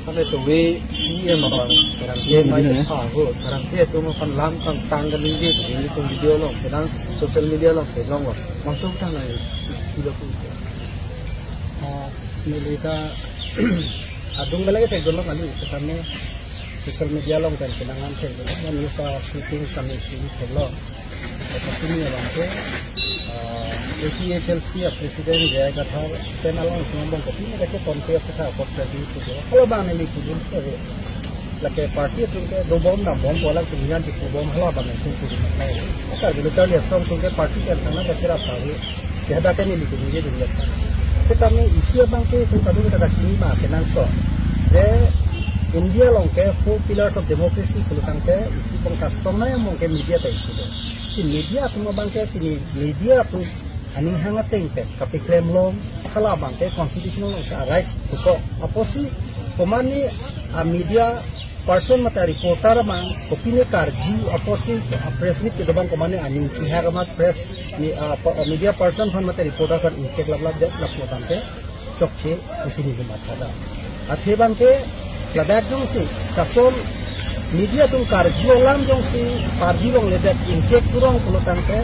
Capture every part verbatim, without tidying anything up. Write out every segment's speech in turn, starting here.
Kami tuwi C M abang, kadang dia mai ke pha ho, kadang dia tu makan lam kang tang kan ni dia, ini pun video long, kadang social media long, ke long long. Langsung tang lagi, video pun. Ah, neli ta adung balik ke dolo kali, sekami social media long kan kenangan ke dolo, dan lupa shooting kami sini ke long. Kopi ni abang ke, ah, A P H L C a President J I Kathar, pen along semua abang kopi ni kache konti apa tha, apa tadi itu. Kalau abang ni kuji ke, lake party atum ke dobom nambom, bola kuningan cik dobom, hala abang ni kuji. Akar bilo charli asong atum ke party ke tangna kachira tahu, sehada ke ni kuji dia. Sekami isi abang ke, itu tadi kita kachini ma, kenang so. Je, India long ke four pillars of democracy, kalau tang ke, isi pengkas strong na yang mungkin media ta isi deh. Si media atum abang ke pini media atum aning hang ateng pen kapiklem long, hala abang ke constitutional long sa rights tu ko. Apotsi komane a media person mate reporter abang kopi ne karju, apotsi press meet kedo abang komane aning kehang amat press ni, ah, pa- media person aphan mate reporter aphan inchek laplap det lapu abang ke chokche pusi neli matha dam. Athe abang ke ladak jongsi kason media atum karju alam jongsi parju longledet inchek thurong pulo tangte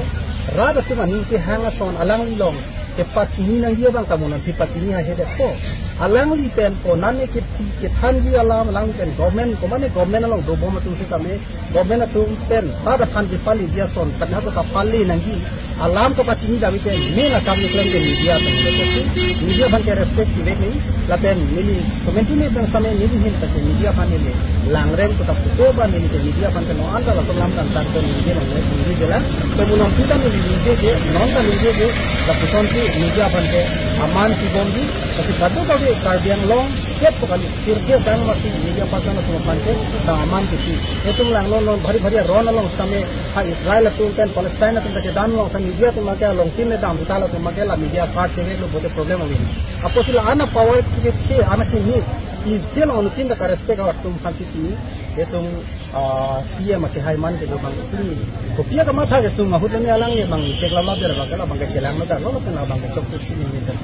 rat atum aning kehang ason alangli long kepachini nangji abang kamu nangpi pachini hahe det ko. Alangli pen ko nane kepi kethanji alam alangli pen government komane government along dobom atum si kami government atum pen pada aphan kepaleji ason, pen hasa kapale nangji alam kapachini dam pen main akam keklem ke media atum. Media aphan ke respect ivek nangji, lapen neli komentu ne pen same neli ahin pen media aphan neli langreng kota puto ba neli ke media aphan ke no anta lason lam tangtang ke media langreng neli jela. Pemunong kita neli nije je, non ta nije je, lapuson si media aphan ke aman pibomji, kasi kado kado Karbi Anglong, tiap kali, tirke dang masi media person atum aphan ke, ta aman kipi. Itum lang non non bhari bhari ron along same ha Israel atum pen Palestine atum ta kedam long sa media atum ke along tin le dam ta latum ke la media card chevek lo bote problem ave. Apotsi la ana power ke ke ana kini, i ke long tin ta ka respect atum aphan si kini, itum, ah, C M ke hai man ke lo bang kini. Kopi akamatha kesung ahut lo ni alangli abang chek laplap det abang ke la abang ke chelang lo ta lo lo pen abang ke chok chok si ni ni ta.